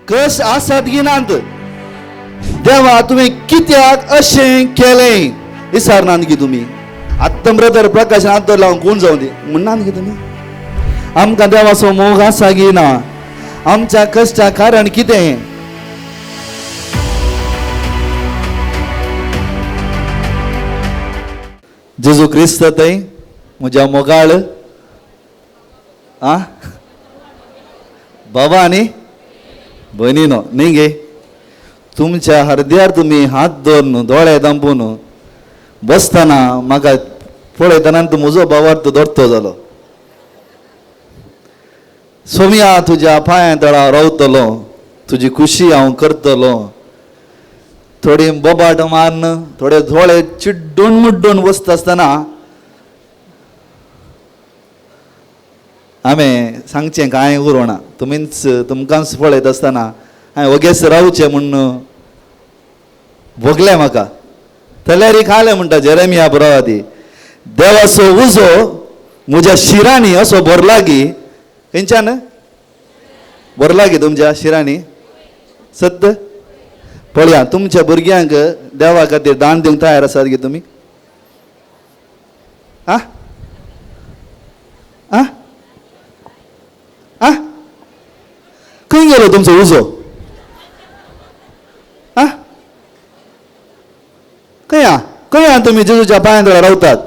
कस आसात की नात? देवा तुवें कित्याक अशें केलें विसरनात की तुमी? आत्तां ब्रदर प्रकाश हात धरला हांव कोण जावं दी म्हणनात की तुमी? आमकां देवाचो मोग आसा की ना? आमच्या कश्टा कारण कितें? जेजू क्रिस्त थंय म्हज्या मोगाळ आ बाबा आनी भयणीनो न्ही गे, तुमच्या हरद्यार तुमी हात धरून दोळे दांपून बसतना म्हाका पळयतना तूं म्हजो भावार्थ दोडतो जालो. सोमया तुज्या पांयां तळा रावतलो, तुजी खुशी हांव करतलो. थोडी बोबाट मारून थोडे दोळे चिड्डून मुड्डून बसता आसतना हांवें सांगचें कांय उरोना. तुमीच तुमकांच पळयत आसतना हांवें वगेच रावचें म्हूण भोगलें म्हाका. जाल्यार खालें म्हणटा जेरेमिया पुरावादी, देवाचो उजो म्हज्या शिरांनी असो भरला की खंयच्यान भरला की तुमच्या शिरांनी सत्य पळया. तुमच्या भुरग्यांक देवा खातीर दान दिवंक तयार आसात की तुमी? आ आ आ खंय गेलो तुमचो उजो? आ खंय आ खंय आ तुमी जेजूच्या पांयां तळा रावतात?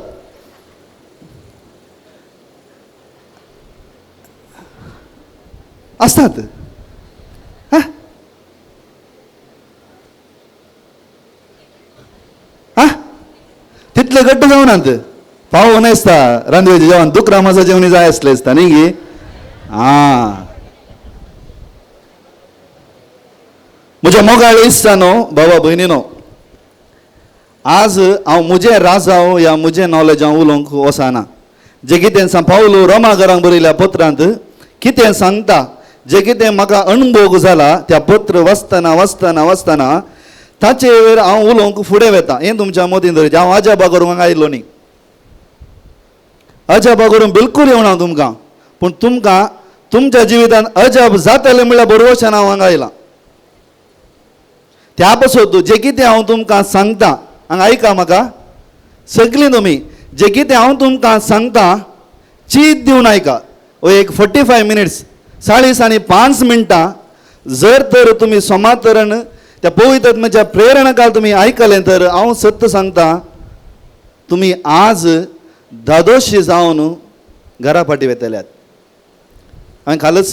आसतात आ आ तितले घट्ट जावनात. पावो नासता रांदवेचें जेवण दुकरामाचो जेवण जाय आसलें आसता न्ही गे? आं म्हज्या मोगाळ इश्टानो, बाबा भयणीनो, आज हांव म्हजें राजांव या म्हजें नॉलेज हांव उलोवंक वचना. जें कितें सांग पावलो रोमा घरांक बरयल्या पत्रांत कितें सांगता, जें कितें म्हाका अणभोग जाला त्या पत्र वाचतना वाचतना वाचतना ताचेर हांव उलोवंक फुडें वता. हें तुमच्या मतीन दवरचें. हांव अजाबा करूंक हांगा आयलो न्ही, अजाबा करूंक बिलकूल येवना तुमकां, पूण तुमकां तुमच्या जिवितांत अजाब जातलें म्हणल्यार बरोवशान हांव हांगा आयलां. त्या पासत जें कितें हांव तुमकां सांगता हांगा आयका म्हाका सगळीं तुमी, जें कितें हांव तुमकां सांगता चीत दिवन आयका. एक 45 मिनिट्स 40 आणि 5 मिनटां जर तर तुमी सोमातरण त्या पवित्र आत्म्याच्या प्रेरणा काल तुमी आयकलें तर हांव सत्य सांगता तुमी आज धादोशी जावन घरा फाटी वेतल्यात. हांवें कालच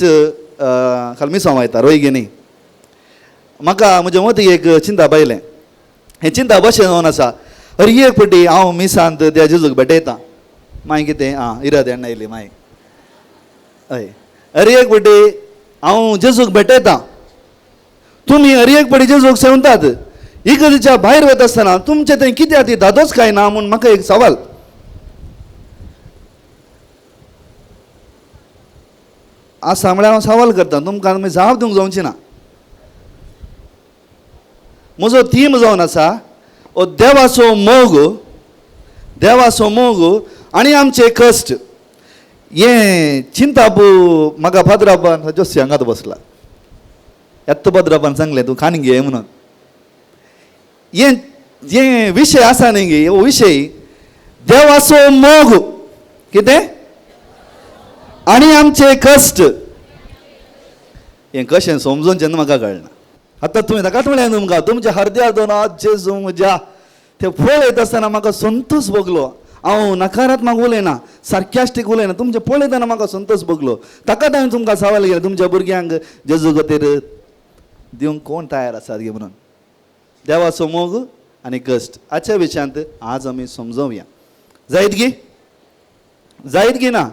काल मिसांव वयता रोय न्ही, म्हाका म्हज्या मतीक एक चिंता पायलें. हें चिंता बशें जावन आसा. अरे एक फावटी हांव मिसांत त्या जेजूक भेटयता, मागीर कितें आं इराद एण्ण आयली मागीर हय. अरे एक फावटी हांव जेजूक भेटयता, तुमी अरे एक फावटी जेजूक सेवतात, इगर्जेच्या भायर वता आसतना तुमचें थंय कित्याक ती दादोच काय ना म्हूण म्हाका एक सवाल. आसा म्हळ्यार हांव सवाल करता तुमकां, तुमी जाप दिवंक जावची ना. म्हजो थीम जावन आसा हो देवाचो मोग, देवाचो मोग आनी आमचे कश्ट. हें चिंताप म्हाका पाद्रापान जोशी हांगात बसला, येत्त पाद्रापान सांगलें तूं खान घे म्हणून. हें हें विशय आसा न्ही गे, हो विशय देवाचो मोग कितें आनी आमचे कश्ट, हें कशें समजून जेन्ना म्हाका कळना. आतां तुवें ताकाच म्हळें तुमकां तुमच्या हरद्यार दोन जेजू म्हज्या ते पळयत आसतना म्हाका संतोष भोगलो. हांव नकारात्मक उलयना, सारक्यास्टीक उलयना, तुमचें पळयतना म्हाका संतोष भोगलो. ताकाच हांवें तुमकां सवाल केलें तुमच्या भुरग्यांक जेजू खातीर दिवंक कोण तयार आसात गे म्हणून. देवाचो मोग आनी कश्ट हाच्या विशयांत आज आमी समजोवया. जायत गी? जायत गी ना?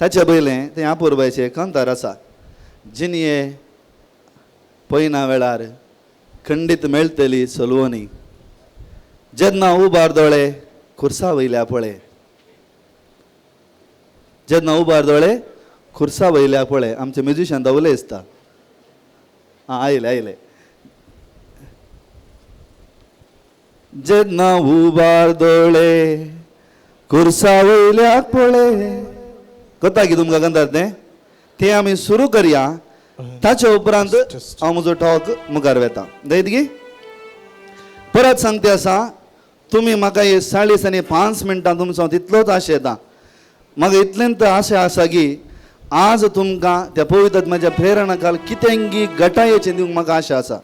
ताचे पयलें तें अपुरबायचें कांतार आसा, जिणये पयना वेळार खंडीत मेळटली चलवणी, जेन्ना उबार दोळे खुर्सा वयल्या पळय, जेन्ना उबार दोळे खुर्सा वयल्या पळय. आमचे म्युजिशियन दावले दिसता. आं आयले आयले. जेन्ना उबार दोळे खुर्सा वयल्या पळय, कथा की तुमकां कांतार तें तें आमी सुरू करया. ताचे उपरांत हांव म्हजो टॉक मुखार वेता. जायत परत सांगते आसा, तुमी म्हाका हे 40 आनी 5 मिनटां तुमचो तितलोच आशा येता. म्हाका इतलेंच आशा आसा की आज तुमकां त्या पवित्र म्हज्या प्रेरणा काल कितेंगी गटायेचें दिवंक म्हाका आशा आसा.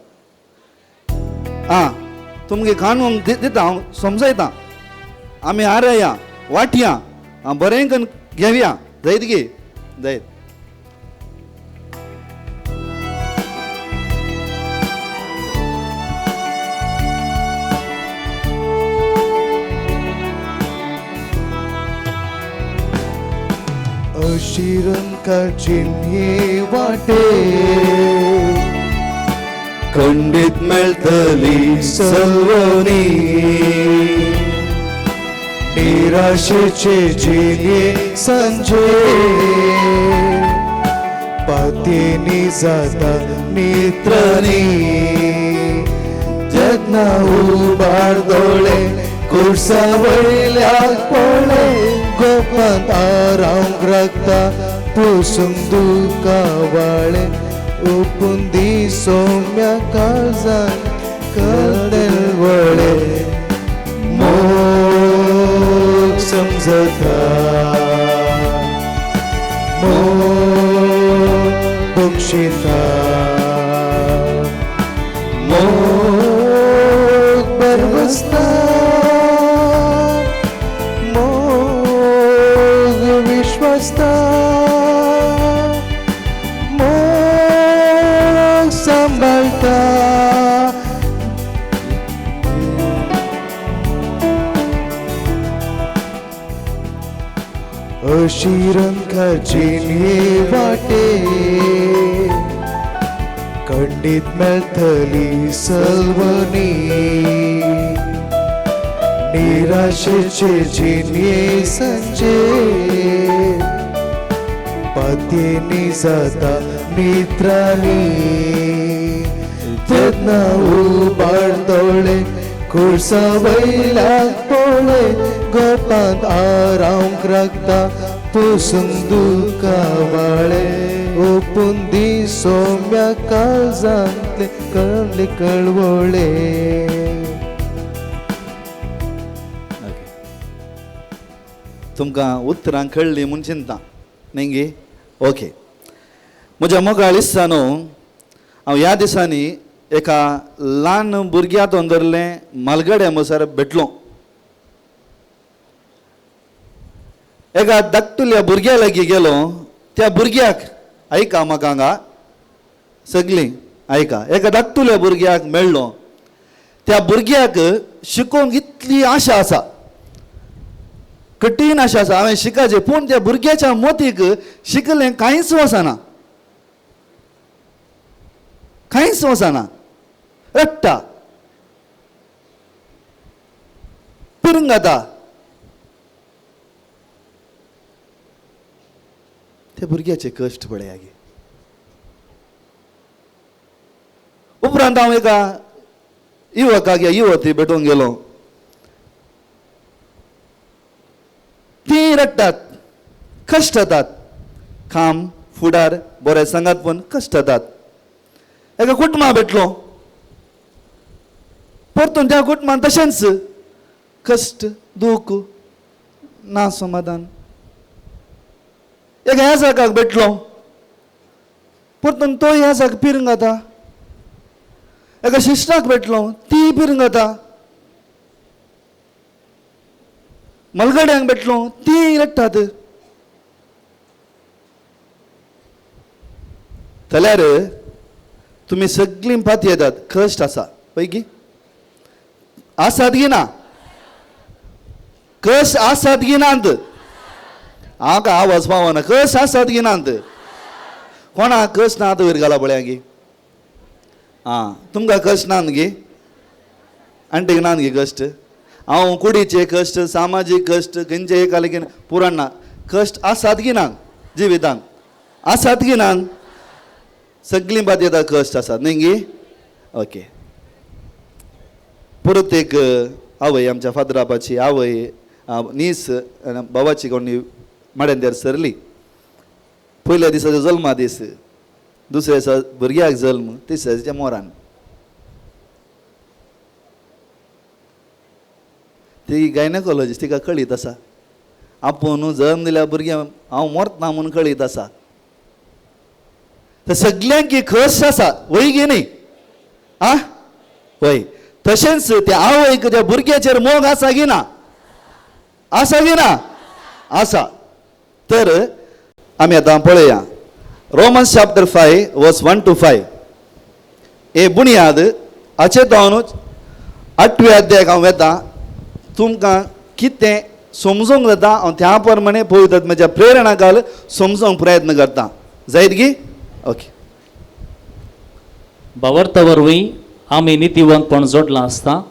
आं तुमगे कानून दिता, हांव समजयता. आमी आरया वाटया बरें करून घेवया. जायत गी? जायत. अशिरंकाची वाटे खंडीत मेळटली सलवणी, निराशेचे जिणे सांजे पातेनी जाता नित्रनी, जेन्ना उबार दोळे कुर्सा वयल्या पळे गोपांत आराम राखता पुसूंक दुकावाळे, उपुंदी सौम्या काळजान कडेल वळे, मोग समजता मोग बक्षिता, मोग बरवसता, मोग विश्वासता, मोग सांबाळता. अशिरंकाची वाटे खंडीत मेळटली सलवणी, निराशेचे जिणे सांजे पातेनी जाता नित्राणी, जेन्ना उबार दोळे कुर्सा वयल्या पळे गोपांत आराम राखता पुसूंक दुकावाळे, ओपुंदी सौम्या काळजांतले कळले कळवळे. तुमकां उतरां कळ्ळीं म्हूण चिंता न्ही गे? ओके. म्हज्या मोगाळ इस्सानो, हांव ह्या दिसांनी एका ल्हान भुरग्या तोंदरलें मालगड्या मुसार भेटलो. एका धाकटुल्या भुरग्या लागीं गेलो. त्या भुरग्याक आयका म्हाका हांगा सगळीं आयका, एका धाकटुल्या भुरग्याक मेळ्ळो. त्या भुरग्याक शिकोवंक इतली आशा आसा, कठीण आशा आसा हांवें शिकाचें, पूण त्या भुरग्याच्या मोतीक शिकलें कांयच वचना, कांयच वचना. रडटा, पिरंगता. त्या भुरग्याचे कश्ट पळया गे. उपरांत हांव एका युवकाक या युवती भेटूंक गेलो. तीं रडटात, कश्टतात, काम फुडार बरें सांगात पण कश्टतात. एका कुटुंबा भेटलो, परतून त्या कुटुंबान तशेंच कश्ट, दूख, ना समाधान. एका ह्या जागाक भेटलो, परतून तो ह्या जाग पिरंगता. एका शिश्टाक भेटलो, ती पिरंगता. मलगड्यांक भेटलो, ती रडटात. जाल्यार तुमी सगळीं पाती येतात, कश्ट आसा पयकी आसात की ना? कश्ट आसात की नात? हांव काय आवाज पावना. कश्ट आसात की नात? कोणा कश्ट ना वयर घाला पळया गी. आं तुमकां कश्ट ना गे? आंटीक ना गे कश्ट? हांव कुडीचे कश्ट, सामाजीक कश्ट, खंयचे एका लेगीन पुराण ना. कश्ट आसात की ना जिवितांत? आसात की ना? सगळीं बाध्यता कश्ट आसात न्ही गे? ओके. परत एक आवय, आमच्या फादराबाची आवय, नीस भावाची कोणी माड्यांत सरली. पयल्या दिसाचो जल्मा दीस. दुसऱ्या दिसा भुरग्याक जल्म, तिसऱ्या दिसा मोरान. ती गायनेकॉलॉजिस्ट, तिका कळीत आसा आपूण जल्म दिल्या भुरग्यां हांव मरतना म्हणून कळीत आसा. तर सगल्यांकी खस आसा, वय गी न्ही? आ वय. तशेंच त्या आवयक त्या भुरग्याचेर मोग आसा गी ना? आसा गी ना? आसा. तर आमी आतां पळया Romans chapter 5 verse 1 to 5. हे बुनियाद हाचे जावन 8व्या अध्यायाक हांव वेता. तुमकां कितें समजूंक जाता हांव त्या प्रमाणे पवित्र म्हज्या प्रेरणा घाल समजूंक प्रयत्न करता. जायत गी? ओके. भावार्था वरवीं आमी नितीवंतपण जोडलां आसता.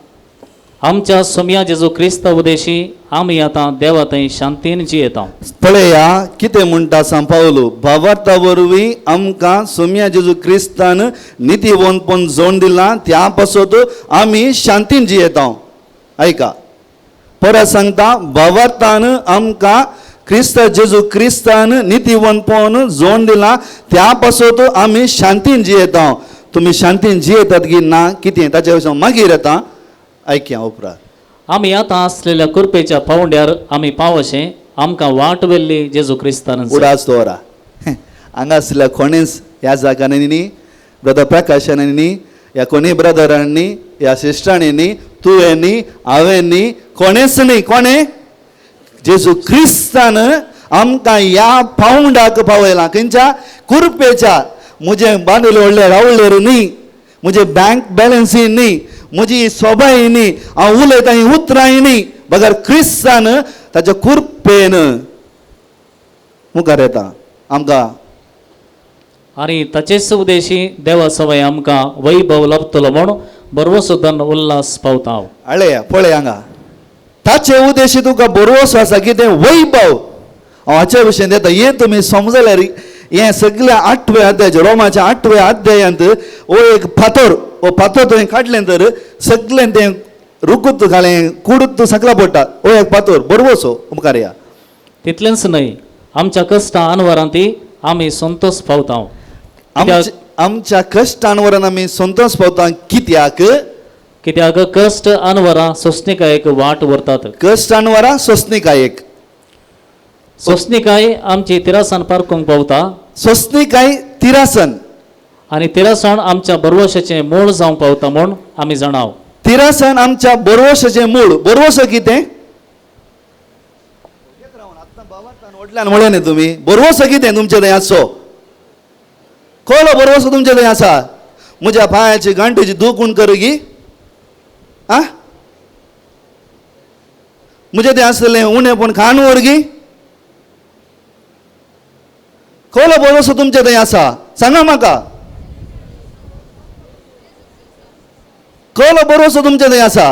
आमच्या सोम्या जेजू क्रिस्ता उदेशी आमी आतां देवा थंय शांतीन जियेता. पळया कितें म्हणटा सांव पावलू, भावार्था वरवीं आमकां सोम्या जेजू क्रिस्तान नितीवंतपण जोड दिलां, त्या पासत आमी शांतीन जियेता. आयका परत सांगता, भावार्थान आमकां क्रिस्त जेजू क्रिस्तान नितीवंतपण जोड दिलां, त्या पासत आमी शांतीन जियेता. तुमी शांतीन जियेतात की ना कितें ताच्या विशीं मागीर येता. आयकया उपरांत. आमी आतां आसलेल्या कृपेच्या पावंड्यार आमी पावशें आमकां वाट व्हेल्ली जेजू क्रिस्तान. उडास दवरा. हांगा आसल्या कोणेच ह्या जाग्यांनी न्ही, ब्रदर प्रकाशान न्ही, ह्या कोणी ब्रदरान न्ही, ह्या सिस्टरांनी न्ही, तुवें न्ही, हांवें न्ही, कोणेच न्ही, कोणें जेजू क्रिस्तान आमकां ह्या पावंडाक पावयला. खंयच्या कुरपेच्या. म्हजें बांदले व्हडले रावलेर न्ही, म्हजें बँक बॅलन्सी न्ही, म्हजी सोबाय न्ही, हांव उलयतां हीं उतरांय न्ही, बगर क्रिस्तान ताच्या कुरपेन मुखार येता आमकां. आनी ताचेच उदेशी देवा सवय आमकां वैभव लाभतलो म्हूण बरवसो धन उल्हास पावता. आळे पळय हांगा ताचे उद्देशी तुका बरोवसो आसा कितें वैभव. हांव हाच्या विशयन येता. हें तुमी समजल्यार हें सगळ्या 8व्या अध्यायाचे रोमाच्या 8व्या अध्यायांत हो एक फातर, हो फातर तुवें काडलें तर सगळें तें रुकूत घालें कुडूत सगळें पडटा. हो एक फातर बरवसो मुखार या. तितलेंच न्हय, आमच्या कश्टां अनवरांत आमी संतोष पावता. आमच्या कश्टांवरान आमी संतोष पावता. कित्याक? कित्याक कश्ट अनवरां सोंसणिकायेक वाट व्हरतात. कश्ट अनवरां सोंसणिकायेक. सोंसणिकाय आमची तिरासन पारखूंक पावता. सोंसणिकाय तिरासन. आनी तिरासण आमच्या बरवशाचें मूळ जावंक पावता म्हूण आमी जाणाव. तिरासन आमच्या बरवशाचें मूळ. बरवसो कितें? व्हडल्यान म्हळें न्ही तुमी. बरवसो कितें तुमचे थंय आसचो? कसलो बरवसो तुमचे थंय आसा? म्हज्या पांयाची गांठीची दूख उण कर गी, आ म्हजें तें आसलें उणें पूण खाण वरगी. कसलो बरवसो तुमचे थंय आसा सांगा म्हाका? कसलो बरवसो तुमचे थंय आसा?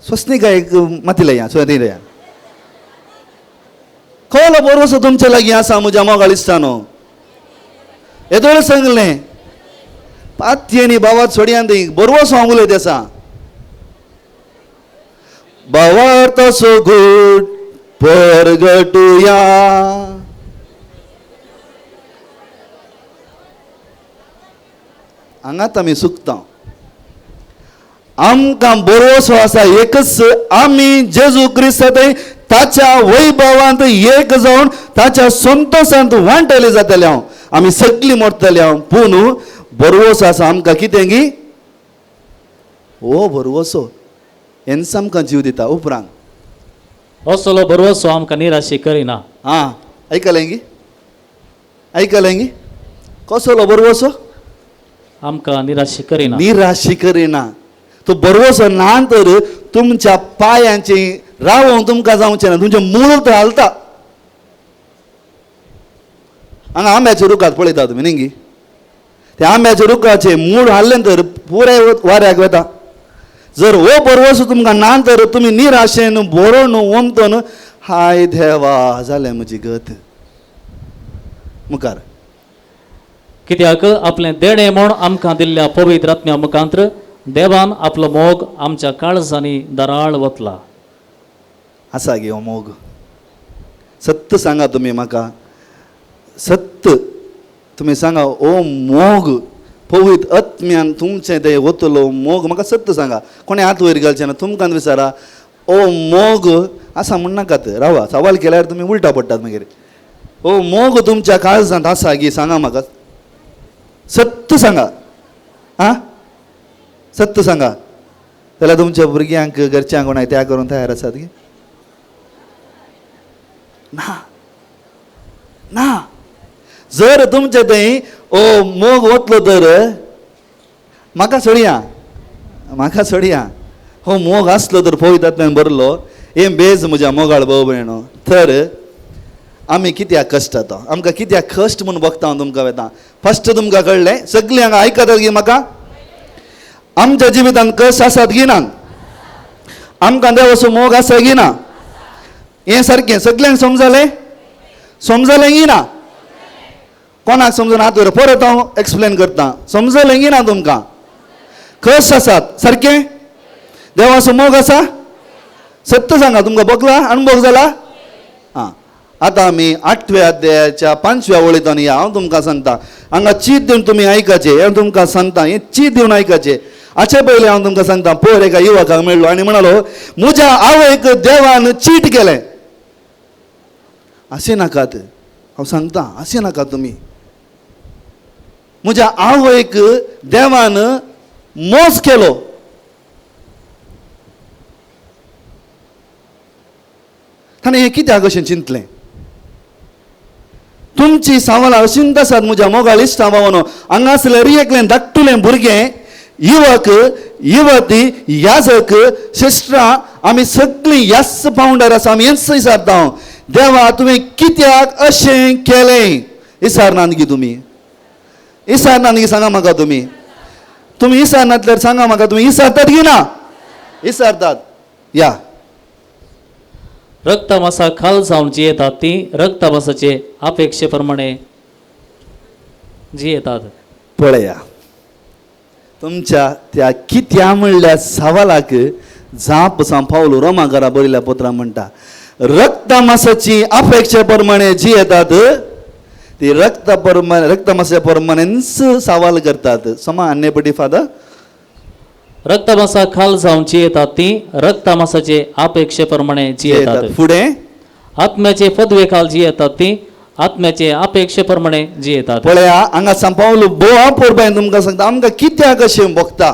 स्वस्तिकाय माती या स्वती या. कसलो बरवसो तुमचे लागीं आसा म्हज्या मोगाळ इश्टानो? येदोळ सांगलें पातयेनी बाबा सोडयान थंय बरवसो हांव उलयत आसा. भावार्थ सगूट परगटुया. हांगात आमी सुकता. आमकां बरोसो आसा एकच, आमी जेजू क्रिस्त ताच्या वैभवांत एक जावन ताच्या संतोशांत वांटले जातले. हांव आमी सगळीं मरतले हांव, पूण बरवसो आसा आमकां कितें गी? ओ बरवसो हेंच आमकां जीव दिता. उपरांत असलो बरवसो आमकां निराशी करिना. आं आयकलें गी? आयकलें गी? कसलो बरवसो? आमकां निराशी करिना. निराशी करिना. तो बरवसो ना तर तुमच्या पायांची रावोंक तुमकां जावचें ना, तुमचें मूळ तर हालता. हांगा आंब्याच्या रुखात पळयता तुमी न्ही गी? त्या आंब्याच्या रुखाचें मूळ हाडलें तर पुराय वाऱ्याक वता. जर हो बरवसो तुमकां ना तर तुमी निराशेन बरोवन ओमतोन हाय देवा जालें म्हजी गत. मुखार कित्याक आपलें देणें म्हूण आमकां दिल्ल्या पवित्र आत्म्या मुखांत्र देवान आपलो मोग आमच्या काळजांनी दराळ वतला. आसा गे हो मोग? सत्य सांगा तुमी म्हाका, सत्य. तुमी सांगा ओ मोग पवित्र आत्म्यान तुमचें ते वतलो मोग म्हाका सत्य सांगा, कोणें हात वयर घालचें ना, तुमकां विचारा ओ मोग आसा म्हणनाकात, रावा सवाल केल्यार तुमी उल्टा पडटात मागीर. ओ मोग तुमच्या काळजांत आसा गी सांगा म्हाका, सत्य सांगा, आं सत्य सांगा. जाल्यार तुमच्या भुरग्यांक घरच्यांक कोणाक त्या करूंक तयार आसात गी? ना ना. जर तुमचे थंय ओ मोग वतलो तर म्हाका सोडया, म्हाका सोडया, हो मोग आसलो तर पवित्र आत्म्यान भरलो हें बेज म्हज्या मोगाळ भाव भयणो. तर आमी कित्याक कश्ट जाता, आमकां कित्याक कश्ट म्हूण बघता हांव तुमकां वेता. फस्ट तुमकां कळ्ळें, सगळीं हांगा आयकतात गी म्हाका? आमच्या जिवितांत कश्ट आसात गी ना? आमकां देवाचो मोग आसा गी ना? हें सारकें सगल्यांक समजलें? समजलें गी ना? कोणाक समजून हात वयर परत हांव एक्सप्लेन करता. समजलें गी ना तुमकां? कश्ट आसात सारकें, देवाचो मोग आसा, सत्य सांगा, तुमकां भोगला अणभव जाला? आं, आतां आमी 8व्या अध्यायाच्या 5व्या वळींत या. हांव तुमकां सांगता, हांगा चीत दिवन तुमी आयकाचें, हांव तुमकां सांगता हें चीत दिवन आयकाचें. हाचे पयलीं हांव तुमकां सांगता, पोर एका युवकाक मेळ्ळो आनी म्हणालो म्हज्या आवयक देवान चीट केलें. अशें नाकात, हांव सांगता अशें नाकात तुमी. म्हज्या आवयक देवान मोस केलो. ताणें हें कित्याक अशें चिंतलें? तुमची सवालां अशींच आसात म्हज्या मोगाळ इश्टा भावानो. हांगासरलें एकलें धाकटुलें भुरगें, युवक युवती, याजक, सिस्टरां, आमी सगळीं ह्याच पावंड्यार आसा. आमी हेंच विचारता हांव, देवा तुवें कित्याक अशें केलें? विचारनात गी तुमी? विचारनात गी सांगा म्हाका तुमी? तुमी विचारनातल्यार सांगा म्हाका, तुमी विचारतात गी ना? विचारतात. या रक्तमासा खाल जावन जियेतात ती रक्तमासाचे अपेक्षे प्रमाणे जियेतात. पळया तुमच्या त्या कित्या म्हणल्या सवालाक जाप सांग पावलो रोमा घरा बरयल्या पत्रां म्हणटा, रक्तमासाची अपेक्षे प्रमाणे जियेतात ती रक्त प्रमाणे रक्तमासाच्या प्रमाणेच सवाल करतात. समा अन्यपटी फादर, रक्तमासा खाल जावन जियेतात ती रक्तमासाचे अपेक्षे प्रमाणे जियेतात. फुडें आत्म्याचे पदवे खाल जियेतात ती आत्म्याचे अपेक्षे प्रमाणे जियेतात. पळया हांगा सांपावलो भोव अपुरबायेन तुमकां सांगता, आमकां कित्याक अशें भोगता?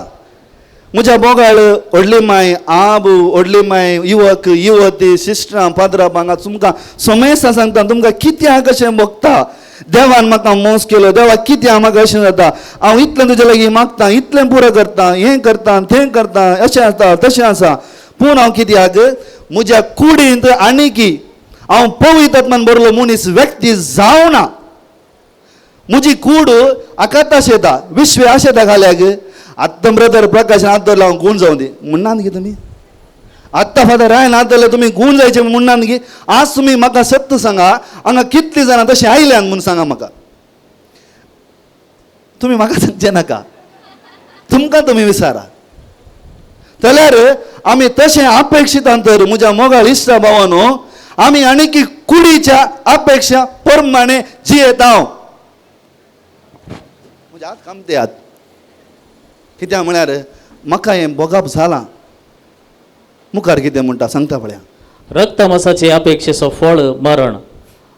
म्हज्या बोगाळ व्हडली माय, आब व्हडली माय, युवक युवती, सिस्टरां, पाद्रा, हांगा तुमकां समेस्तां सांगता, तुमकां कित्याक अशें भोगता? देवान म्हाका मोस केलो, देवा कित्याक म्हाका अशें जाता? हांव इतलें तुजे लागीं मागता, इतलें पुरो करता, हें करता तें करता, अशें आसा तशें आसा, पूण हांव कित्याक म्हज्या कुडींत आनीकी हांव पवित्र आत्मान भरलो मनीस व्यक्ती जावना. म्हजी कूड आकात येता, विश्व आशेता घाल्याक. आत्तां ब्रदर प्रकाश हात धरला हांव गूण जावं दी म्हणनात गी तुमी? आत्तां फादर रायन हात धरले तुमी गूण जायचे म्हणनात गी? आज तुमी म्हाका सत्य सांगा, हांगा कितलीं जाणां तशें आयल्यान म्हूण सांगा म्हाका. तुमी म्हाका सांगचें नाका, तुमकां तुमी विचारा. जाल्यार आमी तशें अपेक्षितान तर म्हज्या मोगाळ इश्टा भावानो, आमी आनीकी कुडीच्या अपेक्षा प्रमाणे जियेता. म्हज्या हात कामते हात कित्याक म्हळ्यार म्हाका हें भोगप जालां. मुखार कितें म्हणटा सांगता पळया. रक्तमासाचे अपेक्षेचो फळ मरण,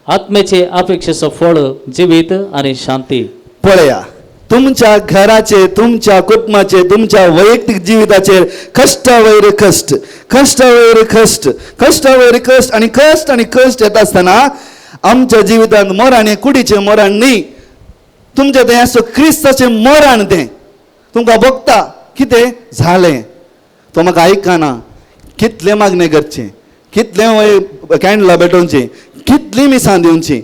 आत्म्याचे अपेक्षेचो फळ जिवीत आनी शांती. पळया तुमच्या घराचे, तुमच्या कुटुंबाचे, तुमच्या वैयक्तीक जिविताचेर कश्टा वयर कश्ट, कश्टा वयर कश्ट, कश्टा वयर कश्ट आनी कश्ट आनी कश्ट येता आसतना आमच्या जिवितांत मरण हें कुडीचें मरण न्ही, तुमचें तें असो क्रिस्ताचें मरण. तें तुमकां भोगता कितें जालें, तो म्हाका आयकना, कितलें मागणें करचें, कितलें कॅन्डलां पेटोवचीं, कितलीं मिसां दिवचीं,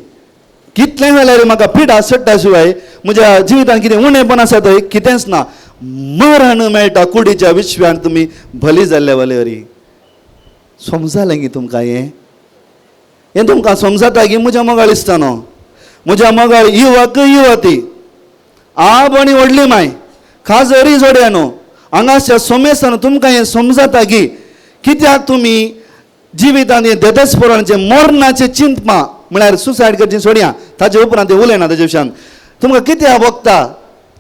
कितलें जाल्यार म्हाका पिडा सोडटा शिवाय म्हज्या जिवितांत कितें उणेपण आसा थंय कितेंच ना. मरण मेळटा कुडीच्या विश्वान तुमी भली जाल्ल्या वरी. समजालें गी तुमकां हें? हें तुमकां समजाता गी म्हज्या मोगाळ इश्टा न्हू? म्हज्या मोगाळ युवक युवती, आब आनी व्हडली माय, खाजरी जोड्या न्हू, हांगासर सोमेस्तान तुमकां हें समजाता गी कित्याक तुमी जिवितांत हें देदेस्पोरांचें मरणाचें चिंतपा म्हळ्यार सुसायड करचें सोडया, ताचे उपरांत तें उलयना ताचे विशयान. तुमकां कित्याक भोगता?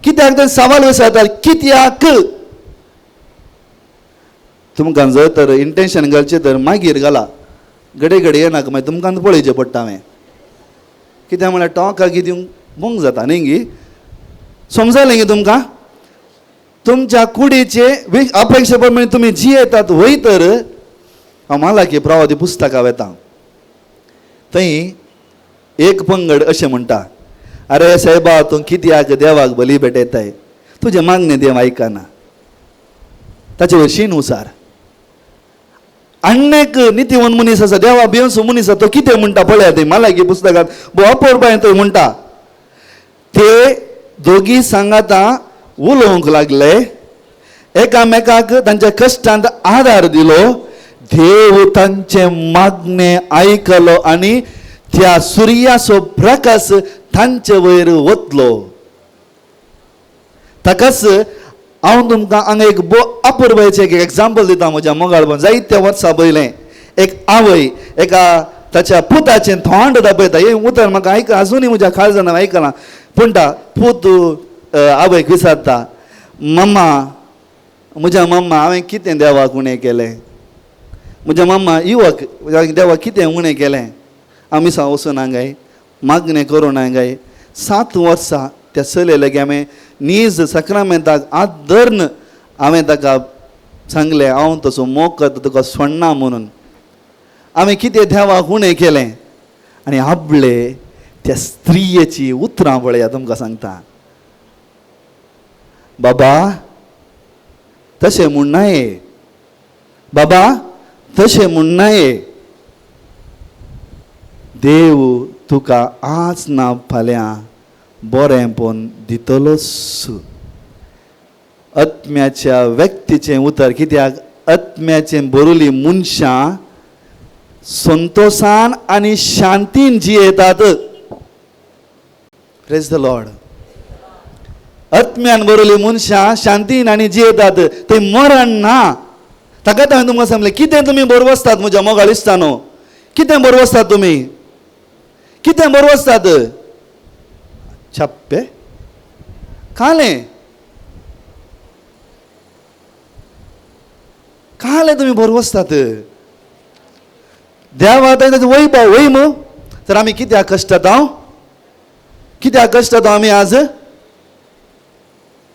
कित्याक तें सवाल विचारतात कित्याक? तुमकां जर तर इंटेन्शन घालचें तर मागीर घाला, घडये घडये येनाका, मागीर तुमकां पळयचें पडटा हांवें. कित्याक म्हळ्यार टॉकाक दिवंक बोंग जाता न्ही गी? समजलें गी तुमकां? तुमच्या कुडीचे अपेक्षा प्रमाणे तुमी जियेतात वय तर हांव मालाकी प्रवादी पुस्तकां वेता, थंय एक पंगड अशें म्हणटा, अरे सायबा तूं कित्याक देवाक बली भेटयताय, तुजें मागणें देव आयकना, ताचे वयर शीण उसार. आन्नेक नितीवन मनीस आसा, देवा भिवंसो मनीस आसा, तो कितें म्हणटा पळया थंय मालाकी पुस्तकांत भोव अपुरबायेन थंय म्हणटा, ते दोगी सांगाता उलोवंक लागले, एकामेकाक तांच्या कश्टांत आदार दिलो, देव तांचें मागणें आयकलो आनी त्या सुर्याचो प्रकाश तांचे वयर वतलो. ताकाच हांव तुमकां हांगा एक अपुरबायेचें एक एग्जाम्पल दिता. म्हज्या मोगाळपण जायत्या वर्सां पयलें एक आवय एका ताच्या पुताचें थोंड दाखयता. हें उतर म्हाका आयक आजुनूय म्हज्या काळजान आयकलां. पूण पूत आवयक विचारता, मम्मा म्हज्या मम्मा हांवें कितें देवाक उणें केलें? म्हज्या मम्मा युवक देवाक कितें उणें केलें? आमी सा वचूना काय, मागणें करूं काय? 7 वर्सां त्या चलये लागीं हांवें नीज साक्रामेंताक हात धरून हांवें ताका सांगलें, हांव तसो मोग करता तुका सोडना म्हणून. हांवें कितें देवाक उणें केलें? आनी आपले त्या स्त्रियेची उतरां पळया, तुमकां सांगता, बाबा तशें म्हणनाये, बाबा तशें म्हणनाये, देव तुका आज ना फाल्यां बरेंपण दितलोच. आत्म्याच्या व्यक्तीचें उतर कित्याक? आत्म्याचें बरोवली मनशां संतोसान आनी शांतीन जियेतात. Praise the Lord. आत्म्यान बरोवली मनशां शांतीन आनी जियेतात, थंय मरण ना. ताकाच हांवें तुमकां सांगलें, कितें तुमी बरोबर आसतात म्हज्या मोगाळ इश्टानो? कितें बरोबर आसतात तुमी? कितें बरोबर आसतात? छप्पे कालें कालें तुमी बरोबर आसतात. देवा ताचें वय वय मू तर आमी कित्याक कश्टात? हांव कित्याक कश्टात आमी आज?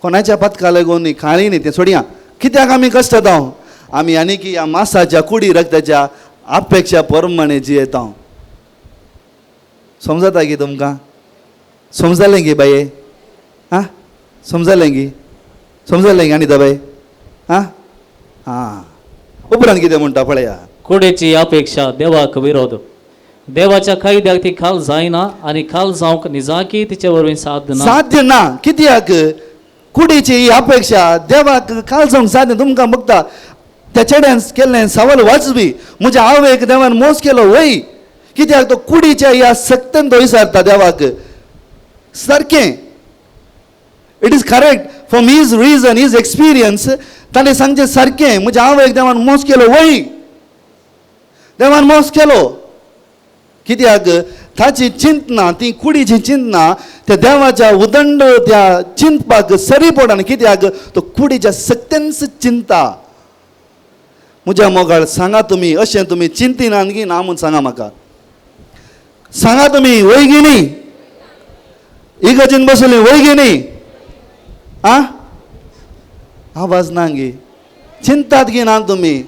कोणाच्या पथका लागून न्ही, खाळी न्ही, तें सोडया. कित्याक आमी कश्टात? हांव आमी आनी की ह्या मासाच्या कुडी रक्ताच्या अपेक्षा प्रमाणे जियेता. समजता की तुमकां? समजलें गी बाये? आं समजलें गी? समजलें गी आनी बाय? आं आं उपरांत कितें म्हणटा पळया. कुडीची अपेक्षा देवाक विरोध, देवाच्या कायद्याक ती खाल जायना आनी खाल जावंक निजाकी तिचे वरवीं साध्य ना. साध्य ना. कित्याक? कुडीची ही अपेक्षा देवाक खाल जावंक साध्य. तुमकां बघता त्या चेड्यान केल्लें सवाल वाजवी, म्हज्या आवयक देवान मोस केलो वय. कित्याक? तो कुडीच्या ह्या सक्तेन तो विचारता देवाक सारकें. It is correct from his reason, his experience. ताणें सांगचें सारकें, म्हज्या आवयक देवान मोस केलो वय, देवान मोस केलो. कित्याक? ताची चिंतना, ती कुडीची चिंतना त्या देवाच्या उदंड त्या चिंतपाक सरी पडना. कित्याक? तो कुडीच्या सक्तेंच चिंता. म्हज्या मोगाळ सांगा तुमी, अशें तुमी चिंतिनात गी ना म्हूण सांगा म्हाका. सांगा तुमी वय गी न्ही? इगर्जेन बसली वय गी न्ही? आं आवाज ना गी? चिंतात गी ना तुमी?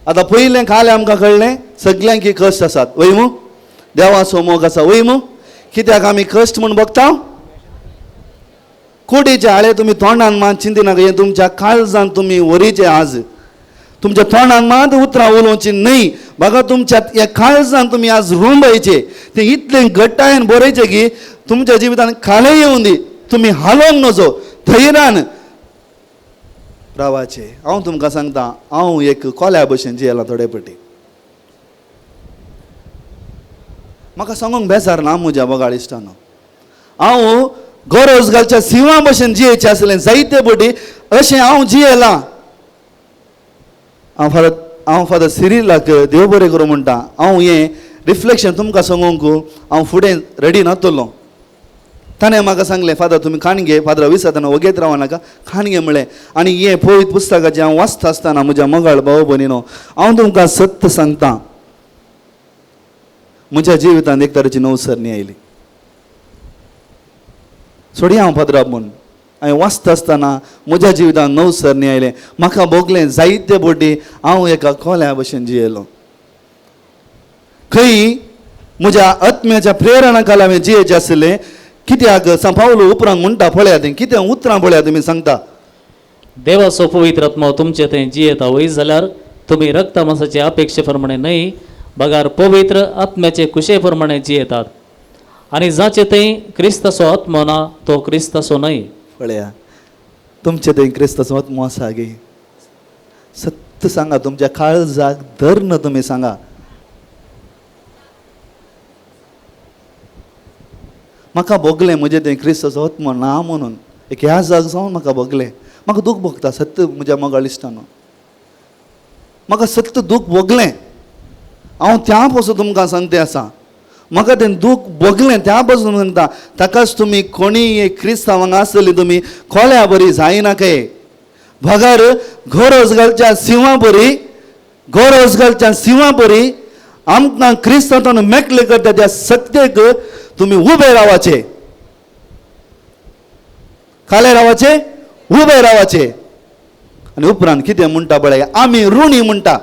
आतां पयलें कालें आमकां कळ्ळें सगल्यांक कश्ट आसात वय मू? देवाचो मोग आसा वय मू? कित्याक आमी कश्ट म्हूण बघता? कुडीचे आळे तुमी तोंडान मात चिंतिनाका, हें तुमच्या काळजान तुमी वरीचे. आज तुमच्या तोंडान मात उतरां उलोवची न्हय, म्हाका तुमच्या ह्या काळजान तुमी आज रुंबायचे, तें इतलें घट्टायेन बरयचें की तुमच्या जिवितान खालें येवन दी, तुमी हालोवंक नजो, धैर्यान रावाचे. हांव तुमकां सांगता, हांव एक कोल्या भशेन जियेलां थोडे पटी. म्हाका सांगूंक बेजार ना म्हज्या मोगाळ इश्टानो. हांव गरज घालच्या सिंवा भशेन जियेचें आसलें जायते पटी, अशें हांव जियेलां. हांव फादर सिरिलाक देव बरें करूं म्हणटा. हांव हें रिफ्लेक्शन तुमकां सांगूंक हांव फुडें रेडी नातलो. ताणें म्हाका सांगलें, फादर तुमी खाणगे, फादर विसरतना वगेत राव नाका, खाणगे म्हणलें. आनी हें पवित्र पुस्तकाचें हांव वाचता आसतना म्हज्या मोगाळ भाव भयणीनो, हांव तुमकां सत्य सांगता, म्हज्या जिवितांत एक तरेची नवसरणी आयली. सोडया हांव फादरा म्हूण हांवें वाचता आसतना म्हज्या जिवितांत नवसरणी आयलें. म्हाका भोगलें जायते बोटी हांव एका कोल्या भशेन जियेलो. खंय म्हज्या आत्म्याच्या प्रेरणा खाला हांवें जियेचें आशिल्लें. कित्याक सांव पावलो उपरांत म्हणटा पळयात, कितें उतरां पळयात तुमी सांगता, देवाचो पवित्र आत्मो तुमचे थंय जियेता वय जाल्यार तुमी रक्तमासाचे अपेक्षे प्रमाणे न्हय बगार पवित्र आत्म्याचे कुशे प्रमाणे जियेतात. आनी जाचे थंय क्रिस्ताचो आत्मो ना तो क्रिस्ताचो न्हय. पळया तुमचे थंय क्रिस्ताचो आत्मो आसा गे. सत्य सांगा, तुमच्या काळजाक धरून तुमी सांगा. म्हाका भोगलें म्हजें थंय क्रिस्ताचो आत्मो ना म्हणून एक ह्या जाग जावन म्हाका भोगलें. म्हाका दूख भोगता सत्य म्हज्या मोगाळ इश्टानो, म्हाका सत्य दूख भोगलें. हांव त्या पासून तुमकां सांगते आसा, म्हाका तें दूख भोगलें त्या पासून सांगता. ताकाच तुमी कोणीय क्रिस्तांव हांगा आसतली तुमी कोल्या बरी जायनाकाय, बगर गरज घालच्या सिंवा बरी, गरज घालच्या सिंवा बरी आमकां क्रिस्तांवान मेकले करता त्या सत्तेक तुमी उबे रावाचे, खाले रावाचे, उबे रावाचे. आनी उपरांत कितें म्हणटा पळय, आमी ऋणी म्हणटा.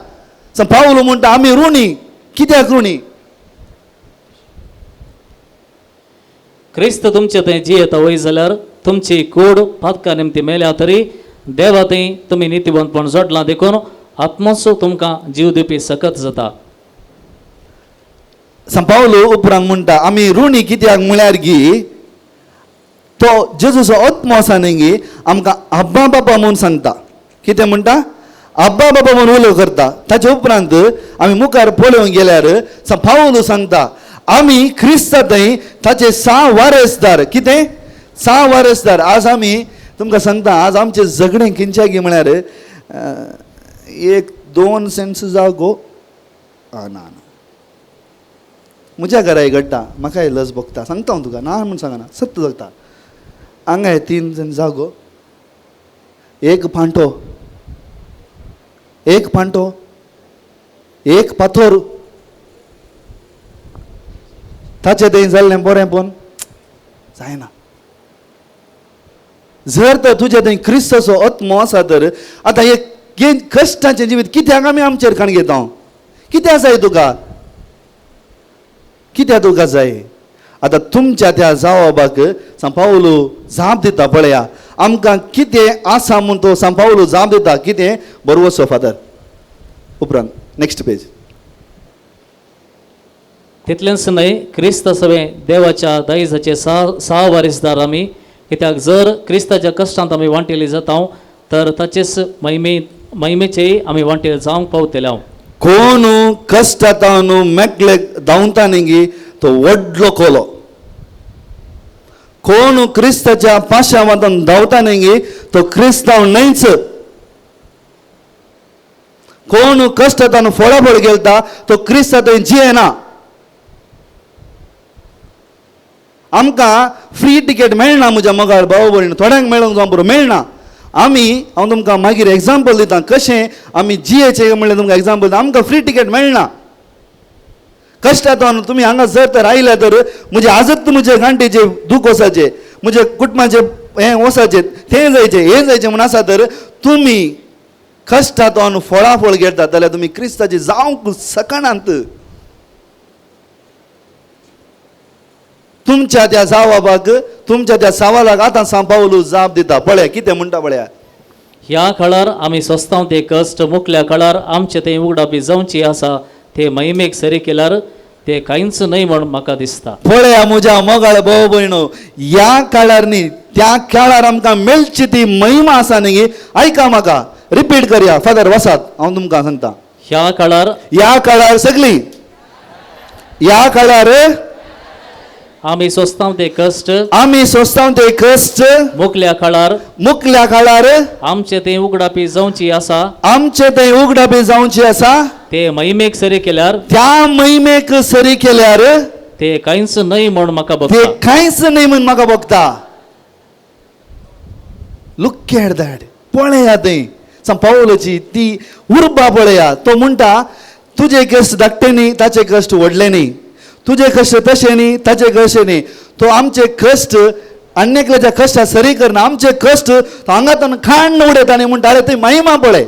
पावलो म्हणटा आमी ऋणी. कित्याक ऋणी? क्रिस्त तुमचे थंय जियेता वय जाल्यार तुमची कूड पातका निमती मेल्या तरी देवा थंय तुमी नितीवंतपण जोडलां देखून आत्मोच तुमकां जीव दिवपी सकत जाता. पावलो उपरांत म्हणटा आमी ऋणी कित्याक म्हळ्यार गी तो जेजूचो आत्मो आसा न्ही गी आमकां अब्बा बाबा म्हूण सांगता. कितें म्हणटा? अब्बा बाबा म्हूण उलो करता. ताचे उपरांत आमी मुखार पळोवंक गेल्यार पावलो सांगता आमी क्रिस्ता थंय ताचे सा वारसदार. कितें सा वारसदार? आज आमी तुमकां सांगता, आज आमचें झगडें किंच्यागी म्हळ्यार 1-2 सेंट्स जागो ना ना म्हज्या घराय घडटा, म्हाकाय लज भोगता, सांगता हांव तुका, ना म्हूण सांगना, सत्य जगता. हांगाय 3 जाण जागो, एक फांटो, एक फांटो, एक पाथोर, ताचें थंय जाल्लें बरें पण जायना. जर तर तुज्या थंय क्रिस्ताचो आत्मो आसा तर आतां एक कश्टाचें जिवीत कित्याक आमी आमचेर काण घेता? कित्याक जाय तुका? कित्याक तुका जाय? आतां तुमच्या त्या जावाबाक सांव पावलो जाप दिता पळया, आमकां कितें आसा म्हूण तो सांव पावलो जाप दिता. कितें बरोवचो फादर उपरांत नेक्स्ट पेज. तितलेंच न्हय क्रिस्त सवें देवाच्या दायजाचे सा वारीसदार आमी, कित्याक जर क्रिस्ताच्या कश्टांत आमी वांटेली जाता तर ताचेच महिमेचेय आमी वांटेल जावंक पावतले. हांव कोण कश्टांत मेकले धांवता न्ही तो व्हडलो कोलो. कोण क्रिस्ताच्या पाशावांत धांवता न्ही तो क्रिस्तांव न्हयच. कोण कश्टांत फळाफळ गेलता तो क्रिस्ता थंय जियेना. आमकां फ्री टिकेट मेळना म्हज्या मोगाळ भाव भयण, थोड्यांक मेळोंक जावं बरो मेळना. आमी हांव तुमकां मागीर एग्जाम्पल दिता कशें आमी जियेचें म्हणल्यार तुमकां एग्जाम्पल दिता. आमकां फ्री टिकेट मेळना. कश्टांत तुमी हांगा जर तर आयल्या तर म्हजे आजत म्हजे गांठीचे दूख वसाचे, म्हजे कुटुंबाचे हें वसाचें, तें जायचें, हें जायचें म्हूण आसा तर तुमी कश्टांत फळाफळ घेतात जाल्यार तुमी क्रिस्ताची जावंक शकनात. तुमच्या त्या जावाबाक, तुमच्या त्या सवालाक आतां सांव पावलो जाप दिता पळया कितें म्हणटा पळया. ह्या काळार आमी सोंसता ते कश्ट मुखल्या काळार आमचे ते उगडापी जावची आसा ते महिमेक सरी केल्यार ते कांयच न्हय म्हण म्हाका दिसता. पळया म्हज्या मोगाळ भाव भयणो, ह्या काळार न्ही त्या काळार आमकां मेळची ती महिमा आसा न्ही. आयका म्हाका रिपीट करया फादर वसात, हांव तुमकां सांगता. ह्या काळार, ह्या काळार सगळीं, ह्या काळार आमी सोंसता ते कश्ट, आमी सोंसता ते कश्ट मुखल्या काळार, मुखल्या काळार आमचे ते उगडापी जावची आसा, आमचे ते उगडापी जावची आसा ते महिमेक सरी केल्यार, त्या महिमेक सरी केल्यार ते कांयच न्हय म्हूण म्हाका ते भोगता. कांयच न्हय म्हूण म्हाका भोगता. लुक एट that, पळया थंय सांत पावलाची ती उर्बा पळया. तो म्हणटा तुजे कश्ट धाकटे न्ही, ताचे कश्ट व्हडले न्ही, तुजे कश्ट तशें न्ही, ताचे कश्ट न्ही. तो आमचे कश्ट आनी एकल्याच्या कश्टा सरी करना, आमचे कश्ट तो हांगांतल्यान खाण उडयता आनी म्हणटा अरे ती महिमा पळय,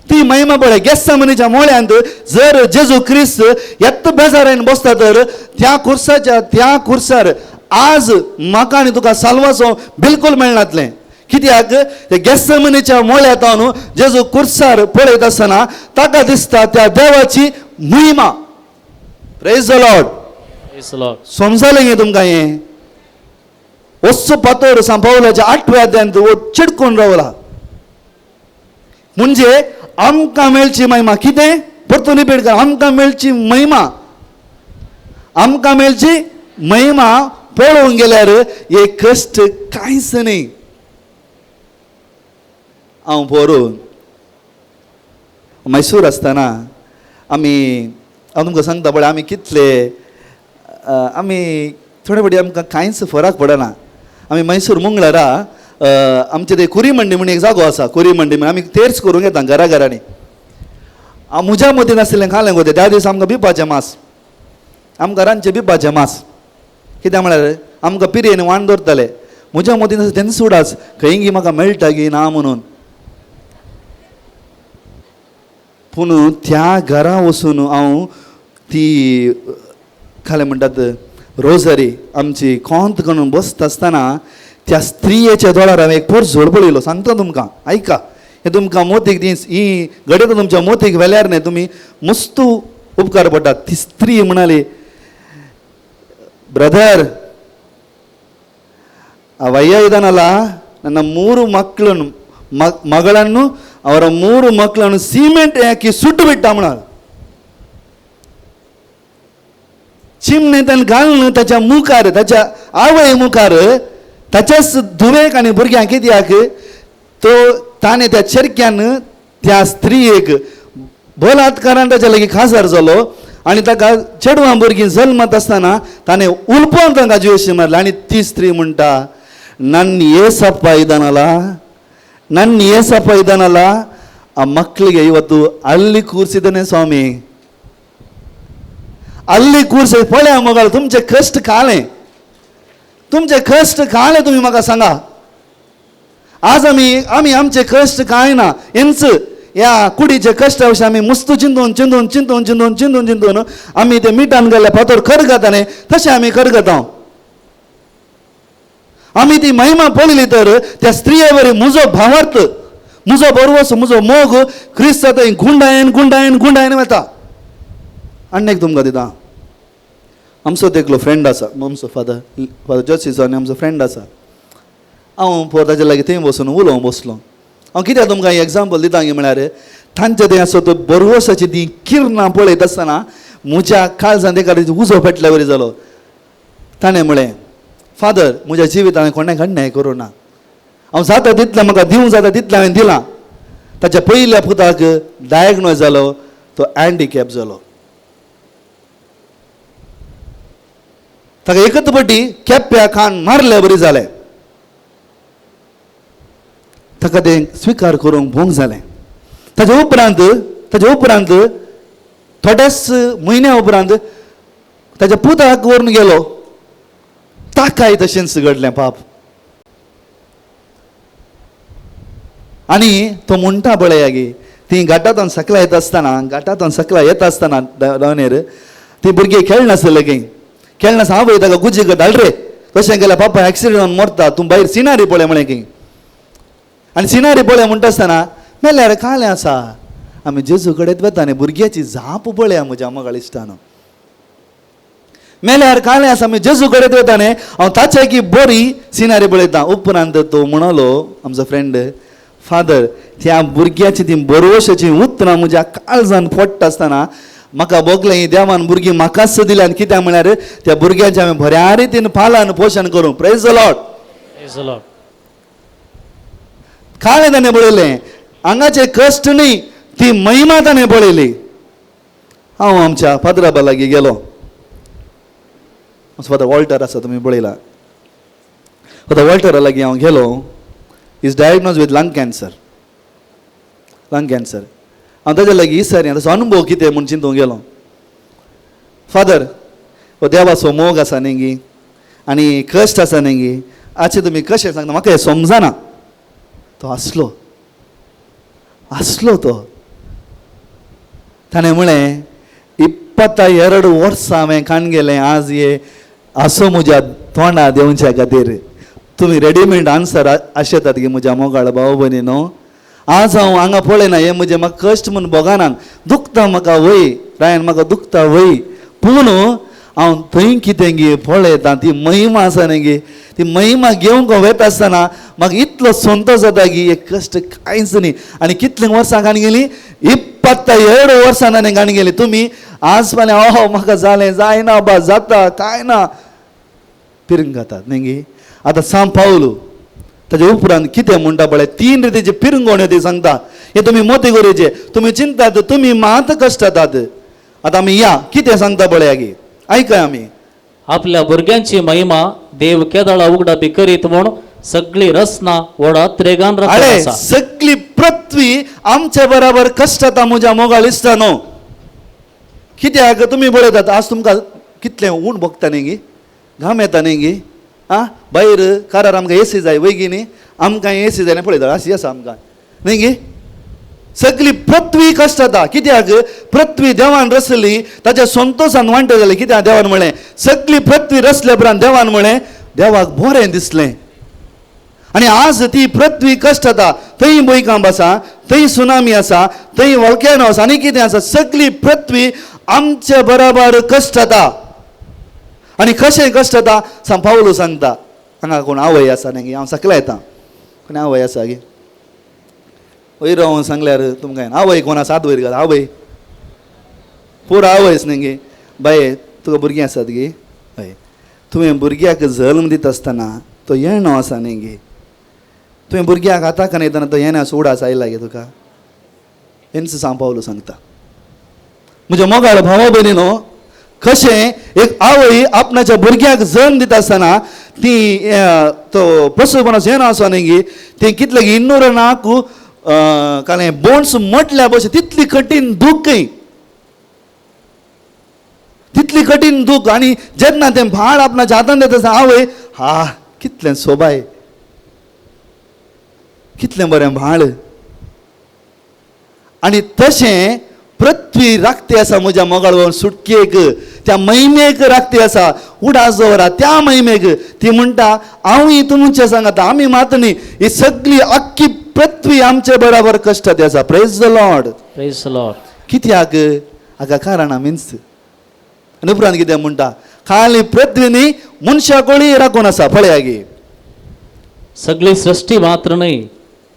ती महिमा पळय. गेस्सामनीच्या मोळ्यांत जर जेजू क्रिस्त येत्त बेजारान बसता तर त्या कुर्साच्या त्या कुर्सार आज म्हाका आनी तुका साल्वाचो बिलकूल मेळनातलें. कित्याक ते गेस्सामनीच्या मोळ्यांत न्हू जेजू कुर्सार पळयत आसतना ताका दिसता त्या देवाची महिमा. Praise the Lord. Praise the Lord. समजलें गे तुमकां हें? वचचो पातोर सांत पावलाच्या आठव्या अध्यायांत हो चिडकून रावला. म्हणजे आमकां मेळची महिमा कितें? परतून रिपीट कर, आमकां मेळची महिमा, आमकां मेळची महिमा पळोवंक गेल्यार हे कश्ट कांयच न्ही. हांव पोरून मैसूर आसतना आमी, हांव तुमकां सांगता पळय, आमी कितले आमी थोडे फावटी आमकां कांयच फरक पडना. आमी मैसूर मंगळारा आमचे ते कुरी मंडी म्हूण एक जागो आसा, कुरी मंडी म्हूण आमी तेर्स करूंक येता घरा घरांनी. म्हज्या मतीन आशिल्लें खालें गो तें. त्या दिसा आमकां बिपाचें मास, आमकां रांदचें बिपाचें मास. कित्याक म्हळ्यार आमकां पिरयेन वाण दवरताले. म्हज्या मतीन आसलें तेन्ना सुडास खंय गी म्हाका मेळटा गी ना म्हणून. पूण त्या घरा वचून हांव ती खालें म्हणटात रोजरी आमची कोंत करून बसता आसतना त्या स्त्रियेच्या दोळ्यार हांवें एक पोरझोड पळयलो. सांगता तुमकां, आयका, हें तुमकां मोतीक ती ही घडये तुमच्या मोतीक व्हेल्यार न्ही तुमी मस्तू उपकार पडटात. ती स्त्री म्हणाली, ಬ್ರದರ್, ಆ ವಯ್ಯ ಇದಾನಲ್ಲ, ನನ್ನ 3 ಮಕ್ಕಳನ್ನು ಮಗಳನ್ನು ಅವರ 3 ಮಕ್ಕಳನ್ನು ಸಿಮೆಂಟ್ ಹಾಕಿ ಸುಟ್ಟು ಬಿಟ್ಟ म्हणाल. चिमणे ताणें घालून ताच्या मुखार, ताच्या आवय मुखार, ताच्याच धुवेक आनी भुरग्यांक कित्याक तो ताणें त्या चेरक्यान त्या स्त्रियेक बलात्कारान ताच्या लागीं खाजार जालो आनी ताका चेडवां भुरगीं जल्मत आसतना ताणें उलपोवन तांकां जिवेशी मारलें. आनी ती स्त्री म्हणटा, ನನ್ನ ಏಸಪ್ಪ ಇದ್ದಾನಲ್ಲ, ನನ್ನ ಏಸಪ್ಪ ಇದ್ದಾನಲ್ಲ, ಆ ಮಕ್ಕಳಿಗೆ ಇವತ್ತು ಅಲ್ಲಿ ಕೂರಿಸಿದ್ದಾನೆ ಸ್ವಾಮಿ, ಅಲ್ಲಿ ಕೂರಿಸಿ पळया मगळ तुमचे कश्ट काळे, तुमचे कश्ट काळे तुमी म्हाका सांगा. आज आमी आमी आमचे कश्ट कांय ना, हेंच ह्या कुडीचे कश्ट विशीं आमी मुस्तू चिंतून चिंतून चिंतून चिंतून चिंतून चिंतून आमी ते मिठान गेल्ले फातर करगता न्ही तशें आमी करगता. आमी ती महिमा पळयली तर त्या स्त्रिये वरी म्हजो भावार्थ, म्हजो बरवस, म्हजो मोग क्रिस्ता थंय गुंडायन गुंडायन गुंडायन वता. आनी एक तुमकां दिता, आमचो एकलो फ्रेंड आसा, आमचो फादर फादर जोसीचो आनी आमचो फ्रेंड आसा. हांव पोर ताजे लागीं थंय बसून उलोवंक बसलो. हांव कित्याक तुमकां एग्जाम्पल दिता गी म्हळ्यार तांचे थंय आसा तो बरवसाची ती किरणां पळयत आसतना म्हज्या काळजान एका उजो पेटल्या वरी जालो. ताणें म्हळें, फादर, म्हज्या जिवितान कोणाक अन्याय करूं ना, हांव जाता तितलें म्हाका दिवंक जाता तितलें हांवें दिलां. ताच्या पयल्या पुताक डायग्नोज जालो, तो हँडिकॅप जालो. ताका एकच पटी केप्प्या खान मारल्या बरी जालें. ताका तें स्विकार करूंक भोंग जालें. ताच्या उपरांत थोड्याच म्हयन्या उपरांत ताच्या पुताक व्हरून गेलो, ताकाय तशेंच घडलें पाप. आनी तो म्हणटा पळया गी, ती घाटांतल्यान सकला येता आसतना, घाटांतल्यान सकला येता आसतना दावणेर ती भुरगीं खेळनासले की खेळनासतना आवय ताका गुजीक धाड रे, तशें केल्यार पापा एक्सिडंट जावन मरता, तूं भायर सिनारी पळय म्हळें की. आनी सिनारी पळय म्हणटा आसतना मेल्यार कालें आसा, आमी जेजू कडेन वता आनी भुरग्याची जाप पळया म्हज्या मोगाळ इश्टानो. मेल्यार कालें आसा, आमी जेजू कडेन वता न्ही, हांव ताचे की बरी सिनारी पळयता. उपरांत तो म्हणलो आमचो फ्रेंड, फादर, त्या भुरग्याची ती बरोवशाची उतरां म्हज्या काळजान पडटा आसतना म्हाका भोगलें ही देवान भुरगीं म्हाकाच दिल्या. आनी कित्याक म्हळ्यार त्या भुरग्यांचें हांवें बऱ्या रितीन पालन पोशण करूं. Praise the Lord. Praise the Lord. काळें ताणें पळयलें, हांगाचे कश्ट न्ही, ती महिमा ताणें पळयली. हांव आमच्या फादरा लागीं गेलो. फादर वॉल्टर आसा, तुमी पळयला. फादर वॉल्टरा लागीं हांव गेलो. Is diagnose with lung cancer, lung cancer. हांव ताज्या लागीं विचारी ताचो अनुभव कितें म्हूण चिंतूंक गेलो. फादर, हो देवाचो मोग आसा न्ही गी, आनी कश्ट आसा न्ही गी, आचे तुमी कशें सांगता म्हाका हें समजना. तो आसलो, आसलो तो. ताणें म्हळें 22 वर्सां हांवें काण गेलें, आज हे आसो म्हज्या तोंडा देंवच्या खातीर. तुमी रेडीमेड आन्सर आशेतात गे म्हज्या मोगाळ भाव भयणी न्हू. आज हांव हांगा पळयना, हें म्हजें म्हाका कश्ट म्हूण भोगना, दुखता म्हाका वय रायन, म्हाका दुखता वय, पूण हांव थंय कितें गे पळयता, ती महिमा आसा न्ही गे, ती महिमा घेवंक वता आसतना म्हाका इतलो संतोश जाता की हे कश्ट कांयच न्ही. आनी कितलीं वर्सां काणी गेलीं, 22 वर्सां ताणें काणी गेली. तुमी आज फाल्यां अहो म्हाका जालें जायना बा जाता कांय ना पिरंग घातात न्ही गे. आतां सांव पावलू ताजे उपरांत कितें म्हणटा पळय, 3 रितीचे पिरंगोण्यो ती सांगता. हे तुमी मोती गोरेचे, तुमी चिंतात, तुमी मात कश्टातात. आतां आमी या कितें सांगता पळया गे, आयकय. आमी आपल्या भुरग्यांची महिमा देव केदळा उगडा बी करीत म्हूण सगळी रचना व्हड अत्रेगान राखून अरे आसा. सगळी पृथ्वी आमचे बराबर कश्टाता म्हज्या मोगाळ इश्टा न्हू. कित्याक तुमी पळयतात आज तुमकां कितलें ऊन भोगता न्ही गी, घाम येता न्ही गी. आं भायर कारार आमकां एसी जाय वय गी न्ही, आमकां एसी जाय पळयता अशी आसा आमकां न्ही गी. सगळी पृथ्वी कश्टाता. कित्याक पृथ्वी देवान रचली, ताच्या संतोशान वांटे जाले. कित्याक देवान म्हळें सगळी पृथ्वी रचल्या उपरांत देवान म्हळें देवाक बरें दिसलें. आनी आज ती पृथ्वी कश्टाता, थंय भुंयकांप आसा, थंय सुनामी आसा, थंय वॉल्केनो आसा, आनी कितें आसा. सगळी पृथ्वी आमचे बराबर कश्टाता. आनी कशें कश्टाता सांव पावलू सांगता. हांगा कोण आवय आसा न्ही, हांव सकला येता, कोण आवय आसा गे वयर हांव सांगल्यार तुमकां आवय कोण आसा, हात वयर घाल. आवय पुरो आवयच न्ही गे. बाये तुका भुरगीं आसात गे? हय. तुवें भुरग्याक जल्म दिता आसतना तो येणो आसा न्ही गे, तुवें भुरग्याक हाताक येतना तो येणो आसा उडास आयला गे तुका. हेंच सांव पावलू सांगता. म्हज्या मोगाळ भावा भयणी न्हू, कशें एक आवय आपणाच्या भुरग्याक जल्म दिता आसतना ती तो प्रसूपणाचो येणो आसा न्ही गे, ती कितले 204 कालें बोन्स म्हटल्या भशेन तितली कठीण दूख, तितली कठीण दूख. आनी जेन्ना तें भाड आपणाच्या हातान दिता आसतना आवय हा कितलें सोबाय, कितलें बरें भाड. आनी तशें पृथ्वी राखती आसा म्हज्या मोगाळ सुटकेक, त्या महिमेक राखती आसा, उडास दवरा त्या महिमेक. ती म्हणटा हांवूय तुमचें सांगता, आमी मात न्ही, ही सगळी अख्खी पृथ्वी आमचे बराबर कश्टात आसा. Praise the Lord. Praise the Lord. कित्याक हाका कारणां मिन्स. आनी उपरांत कितें म्हणटा, खाली पृथ्वी न्ही मनशा कोळी राखून आसा. पळया गे, सगळी सृष्टी मात्र न्हय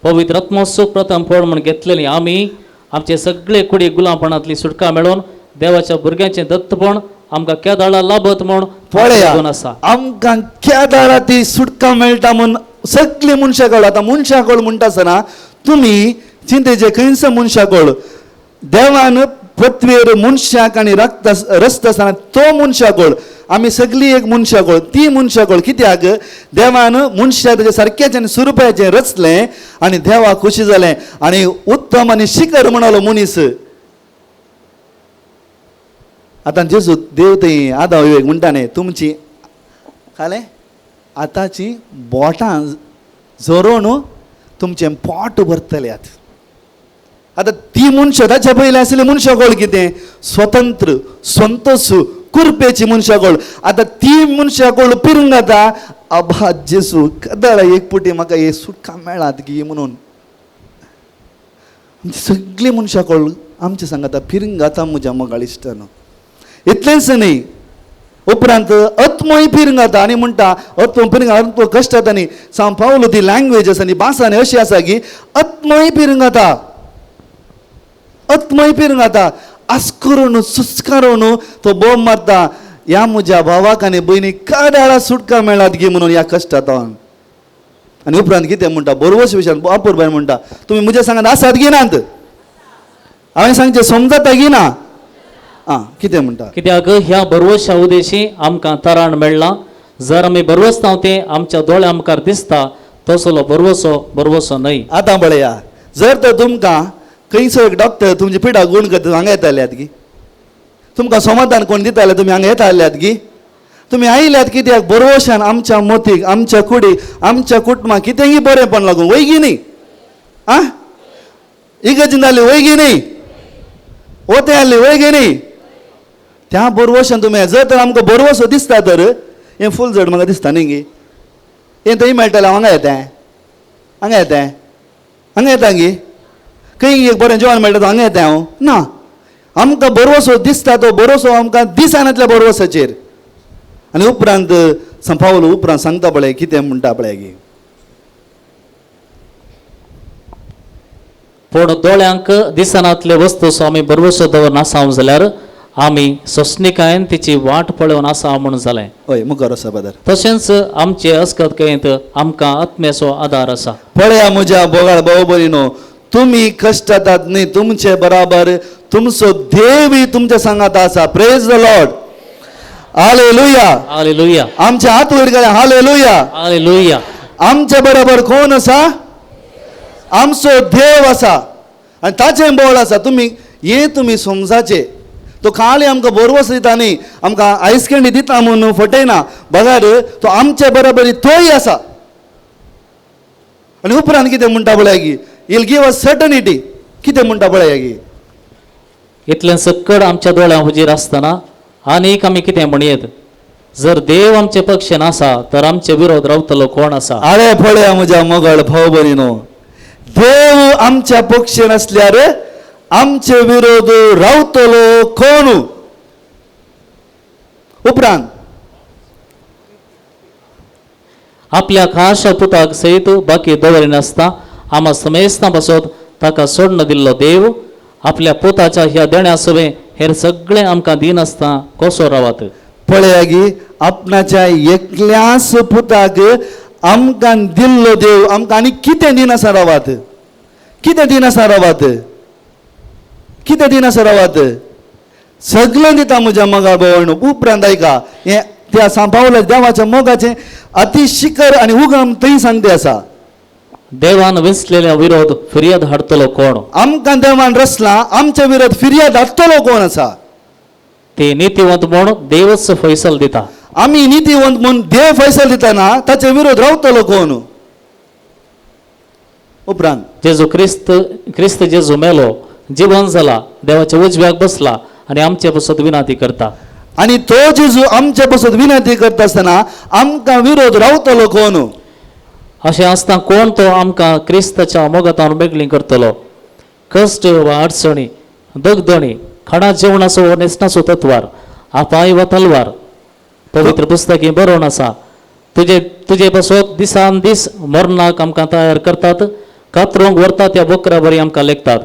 पवित्र आत्मोत्सव प्रथम फळ म्हूण घेतलेली आमी आमचे सगळे कुडी गुलामपणांतली सुटका मेळोवन देवाच्या भुरग्यांचें दत्तपण आमकां केदाळा लाभत म्हूण पळया आसा. आमकां केदाळा ती सुटका मेळटा म्हूण सगळी मनशां. आतां मनशां म्हणटा आसतना तुमी चिंतेचे खंयच मनशां देवान पृथ्वीर मनशाक आनी रक्त रस्ता आसतना तो मनशाकोळ, आमी सगळी एक मनशाकोळ, ती मनशाकोळ. कित्याक देवान मनशाक ताच्या सारक्याचें आनी स्वरुपाचें रचलें आनी देवाक खोशी जालें आनी उत्तम आनी शिखर म्हणालो मनीस. आतां जेजू देव थंय आदाव विवेक म्हणटा न्ही, तुमची खालें आतांची बोटां झरोवन तुमचें पोट भरतल्यात. आतां ती मनशां ताच्या पयलीं आशिल्ली मनशाकोळ कितें स्वतंत्र संतोष कुरपेची मनशाकोळ. आतां ती मनशाकोळ पिरूंक जाता आबा जेजू कदळा एक पुटी म्हाका हे सुटका मेळात गी म्हणून. आमची सगळी मनशाकोळ आमचे सांगता फिरूंक जाता म्हज्या मोगाळ इश्टानो. इतलेंच न्ही, उपरांत आत्मोय फिरूंक जाता आनी म्हणटा आत्मो फिरूंक आत्मो कश्ट जाता न्ही. सांव पावलो ती लँग्वेज आसा न्ही, भास न्ही अशी आसा की आत्मोय फिरूंक जाता, आत्मय फिरूंक जाता. आस्करून सुस्कारून तो बोम मारता ह्या म्हज्या भावाक आनी भयणीक कडाळा सुटका मेळात गी म्हणून ह्या कश्टांत. आनी उपरांत कितें म्हणटा बरोवच विशयान अपुरबाय म्हणटा तुमी म्हज्या सांगात आसात गी नात, हांवें सांगचें समजता गी ना. आं, कितें म्हणटा? कित्याक ह्या भरवश्या उदेशी आमकां तराण मेळ्ळां. जर आमी भरवसता तें आमच्या दोळ्या मुखार दिसता तसलो भरवसो भरवसो न्हय. आतां पळया, जर तर तुमकां खंयचो एक डॉक्टर तुमची पिडा गूण करता, हांगा येताल्यात की तुमकां समाधान कोण दिताले, तुमी हांगा येताल्यात की तुमी आयल्यात कित्याक? बरोवशान आमच्या मोतीक, आमच्या कुडीक, आमच्या कुटुंबाक कितेंय बरेंपण लागून, वय की न्ही? आं, इगर्जीन जाली वय की न्ही? वतें आसली वय की न्ही? त्या बरवशान तुमी जर तर आमकां बरवसो दिसता तर हें फूल जड म्हाका दिसता न्ही गी, हें थंय मेळटलें, हांव हांगा येता, हांगा येता, हांगा येता गी, खंय एक बरें जेवण मेळटा हांगा येता हांव ना. आमकां बरवसो दिसता तो बरवसो आमकां दिसनातल्या बरवसाचेर. आनी उपरांत संपावलो उपरांत सांगता पळय कितें म्हणटा पळय गी, पूण दोळ्यांक दिसनातले वस्तूचो आमी भरवसो दवरून आसा जाल्यार आमी सोंसणिकायेन तिची वाट पळोवन आसा म्हूण जालें. हय, मुखार आसा बदर. तशेंच आमचे अस्कतकायेंत आमकां आत्म्याचो आदार आसा. पळया म्हज्या बोगाळ भाव भयणीनो, तुमी कश्टातात न्ही, तुमचे बराबर तुमचो देवय तुमच्या सांगात आसा. Praise the Lord, hallelujah. Hallelujah. आमचे हात वयर गेले, हालेलुया, हालेलुया. आमचे बराबर कोण आसा? आमचो देव आसा आनी ताचें बळ आसा. तुमी हें तुमी समजाचें, तो खाली आमकां बरवस दिता न्ही, आमकां आयस कँडी दिता म्हूण फटयना, बगर तो आमचे बरोबरी तोय आसा. आनी उपरांत कितें म्हणटा पळया की हिल गिव अ सर्टनिटी. कितें म्हणटा पळया की, इतलें सक्कड आमच्या दोळ्यां हुजीर आसतना आनीक आमी कितें म्हणयेत? जर देव आमचे पक्षेन आसा तर आमचे विरोध रावतलो कोण आसा? आरे पळया म्हज्या मोगळ भाव भयणीनो, देव आमच्या पक्षेन आसल्यार आमचे विरोध रावतलो कोण? उपरांत आपल्या खाशा पुताक सयत बाकी दवरिनासतना आमा समेस्तां पासत ताका सोडून दिल्लो देव आपल्या पुताच्या ह्या देण्या सवें हेर सगळें आमकां दिनासतना कसो रावात? पळया की आपणाच्या एकल्याच पुताक आमकां दिल्लो देव आमकां आनी कितें दिनासतना रावात? कितें दिनासतना रावात? कितें दिनासतना रावात? सगळें दिता म्हज्या मोगा भयण. उपरांत आयका, हें त्या सांपावल्या देवाच्या मोगाचें अति शिखर आनी उगम थंय सांगते आसा. देवान विंचलेल्या विरोध फिर्याद हाडटलो कोण? आमकां देवान रचला, आमच्या विरोध फिर्याद हाडटलो कोण आसा? ते नितीवंत म्हूण देवच फैसल दिता. आमी नितीवंत म्हूण देव फैसल दितना ताचे विरोध रावतलो कोण? उपरांत जेजू क्रिस्त, क्रिस्त जेजू मेलो, जिवन जाला, देवाच्या उजव्याक बसला आनी आमचे पासत विनंती करता. आनी तो जेजू आमचे पासत विनंती करता आसतना आमकां विरोध रावतलो कोण? अशें आसतना कोण तो आमकां क्रिस्ताच्या मोगातान बेगली करतलो? कश्ट वा अडचणी, दगदणी, खाणा जेवणाचो वा न्हेसणाचो तत्वार, आपाय वा तलवार. पवित्र पुस्तकी बरोवन आसा, तुजे तुजे पासत दिसान दीस मरणाक आमकां तयार करतात, कातरूंक व्हरतात त्या बोकरा बरी आमकां लेखतात.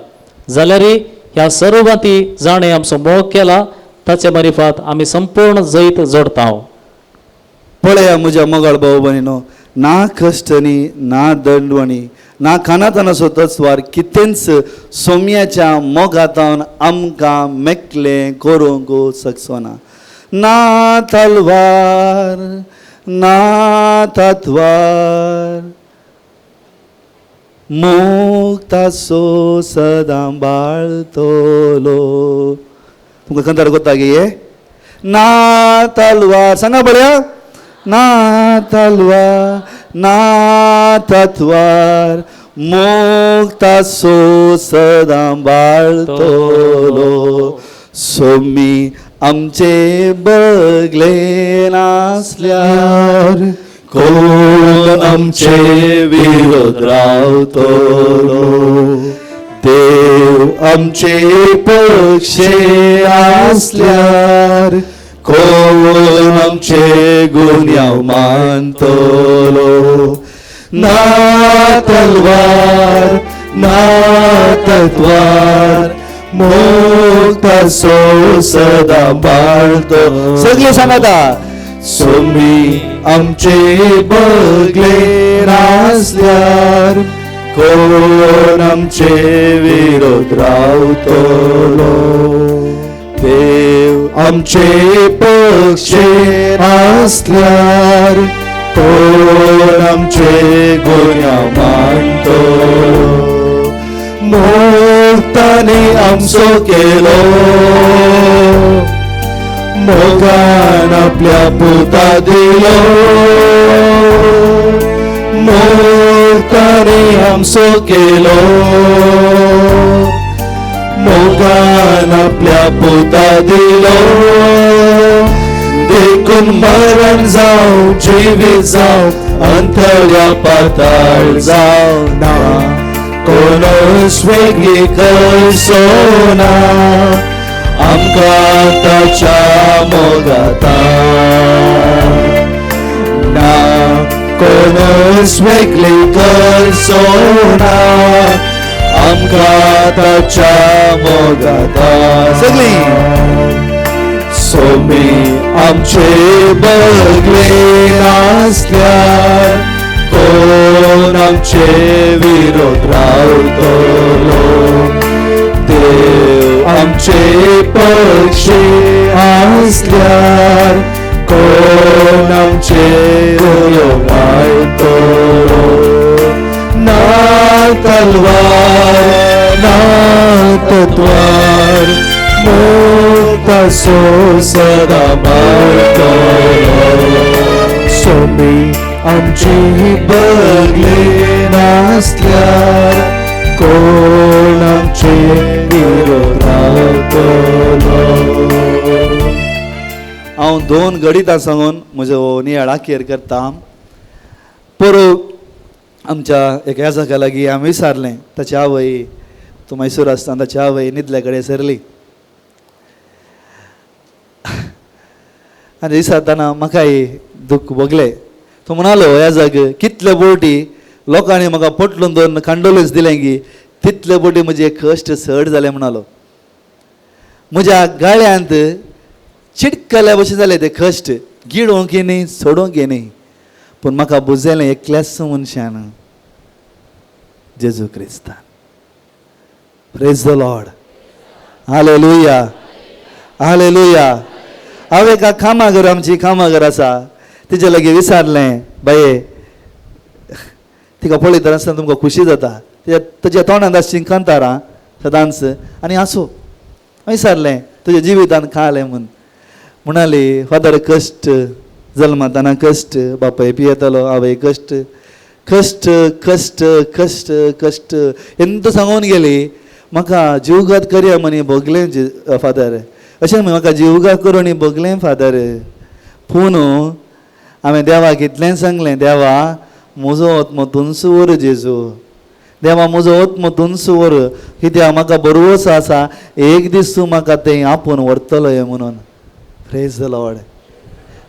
जाल्यारय ह्या सर्वांती जाणें आमचो मोग केला ताचे मारिफात आमी संपूर्ण जैत जोडता. पळया म्हज्या मोगाळ भाव भयणीनो, ना कश्टनी, ना दंडवणी, ना खानातानाचो तत्वार, कितेंच सोम्याच्या मोगातावन आमकां मेकलें करूंक शकचो ना. ना तलवार, ना तत्वार, मोग ताचो सदां बाळतलो. तुमकां कंतार कोत्ता गे हे? ना तलवार, सांगा पळया, ना तलवार, ना तत्वार, मोग ताचो सदां बाळतलो. सोमी आमचे बगले नासल्यार कोण आमचे विरोध रावतलो? देव आमचे पक्षे आसल्यार कोण आमचे गुन्यांव मानतलो? ना तलवार, ना तत्वार, मोग ताचो सदां बाळतो. सगळे सांगाता, सोमी आमचे बगले नासल्यार कोण आमचे विरोध रावतलो? देव आमचे पक्षे आसल्यार कोण आमचे गुन्यांव मानतो. मोग ताणें आमचो केलो, मोगान आपल्या पुता दिलो. मोग ताणें आमचो केलो, मोगान आपल्या पुता दिलो. देखून मरण जावं जिवीत जावं अंतर्या पाताळ जावं ना, कोणूच वेगळी करचो ना आमकां ताच्या मोगाता. ना कोणूच वेगळी करचो ना आमकां ताच्या मोगाता. सगळीं सोमी आमचे बगले नासल्यार कोण आमचे विरोध रावतलो. देव आमचे पक्षी आसल्यार कोण आमचे गुन्यांव मानतलो. ना तलवार ना तत्वार मोग ताचो सदां मारतलो. सोमी आमची बगले नासल्यार कोण आमचे विरोध रावतलो. हांव दोन गणितां सांगून म्हजो नियाळ आखेर करता. पोरूं आमच्या एका याजका लागीं हांवें विचारलें, ताची आवय तूं मैसूर आसतना ताची आवय न्हिदल्या कडेन सरली आनी विचारतना म्हाकाय दुख्ख भोगलें. तो म्हणालो, याजक कितले बोटी लोकांनी म्हाका पोटलून दवरून कांडोलेच दिलें की तितले बोटी म्हजे कश्ट चड जाले म्हणालो. म्हज्या गाळ्यांत चिटकल्या भशेन जाले ते कश्ट, गिळोवंक न्ही सोडोवंक न्ही, पूण म्हाका बुजयलें एकल्याच मनशान, जेजू क्रिस्तान. Praise the Lord. Hallelujah, hallelujah. हांव एका कामागर, आमची कामागर आसा, तिजे लागीं विचारलें, बाये तिका पळयतना आसतना तुमकां खुशी जाता, तुज्या तोंडांत आसची कांतारां सदांच आनी हांसो. हांवें विचारलें, तुज्या जिवितान खालें म्हूण. म्हणाली, फादर कश्ट, जल्मताना कश्ट, बापाय पियेतालो, आवय कश्ट, कश्ट कश्ट कश्ट कश्ट एंत सांगून गेली. म्हाका जीवघात करया म्हणी भोगलें फादर, अशें म्हाका जीवघात करूं भोगलें फादर. पूण हांवें देवाक इतलें सांगलें, देवा म्हजो आत्मो तुमचो वर जेजू, देवा म्हजो आत्मो तुमचो वर, कित्याक म्हाका बरोवस आसा एक दीस तूं म्हाका तें आपोवन व्हरतलो म्हणून. Praise the Lord.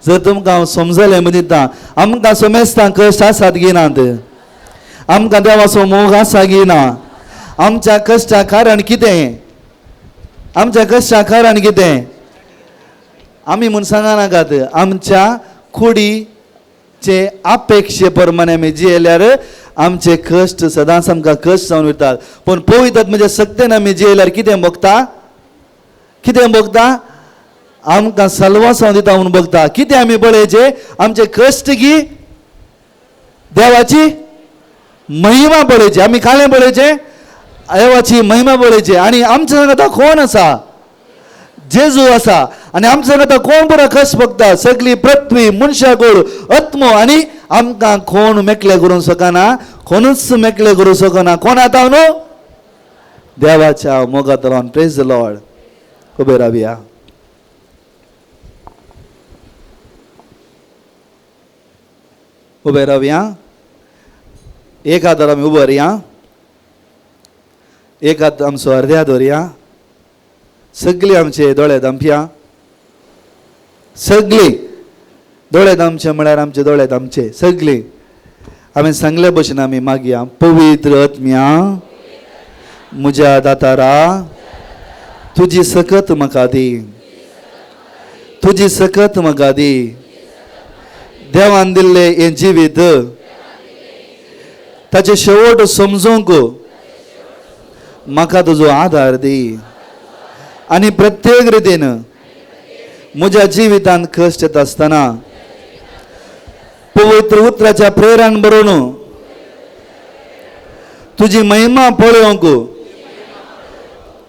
जर तुमकां हांव समजलें म्हण दिता, आमकां समेस्तां कश्ट आसात गिनात, आमकां देवाचो मोग आसा गिना. आमच्या कश्टा कारण कितें? आमच्या कश्टा कारण कितें? आमी म्हूण सांगा नाकात, आमच्या कुडीचे अपेक्षे प्रमाणे आमी जियेल्यार आमचे कश्ट सदांच आमकां कश्ट जावन वयतात. पूण पवित्र म्हणजे सक्तेन आमी जियेल्यार कितें भोगता? कितें भोगता? आमकां सलवासांव दिता म्हूण भोगता. कितें आमी पळयचें? आमचे कश्ट की देवाची महिमा पळयची. आमी कालें पळयचें? देवाची महिमा पळयची. आनी आमच्या सांगता कोण आसा? जेजू आसा. आनी आमच्या सांगता कोण बरो कश्ट भोगता? सगळी पृथ्वी मनशागोळ आत्मो. आनी आमकां कोण मेकळे करूंक शकना, कोणूच मेकळे करूंक शकना. कोण आतां न्हू? देवाच्या मोगात रावन. Praise the Lord. उबे रावया. उबे रावया. एक हात आमी उबो रया, एक हात आमचो अर्द्या दवरया, सगळीं आमचे दोळे दामपया, सगळीं दोळे दामचे म्हळ्यार आमचे दोळे दामचे सगळीं. हांवें सांगले भशेन आमी मागया. पवित्र आत्म्या म्हज्या दातारा, तुजी सकत म्हाका दी, तुजी सकत म्हाका दी. देवान दिल्लें हें जिवीत ताचे शेवट समजूंक म्हाका तुजो आदार दी. आनी प्रत्येक रितीन म्हज्या जिवितांत कश्ट येता आसतना पवित्र उतराच्या प्रेरण बरोवन तुजी महिमा पळोवंक,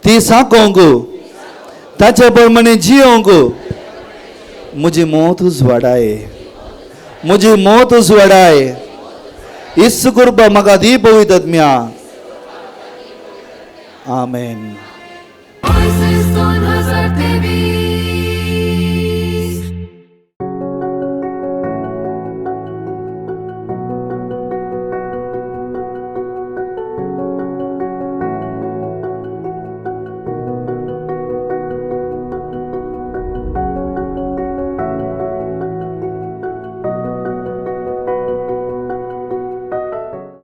ती साकोवंक, ताचे प्रमाणे जियोवंक म्हजी मोत उजवाडाय, म्हजी मोत उजवाडाय. इस्सु कृपा म्हाका दी पवित्र आत्म्या. आमेन. Voices 2023.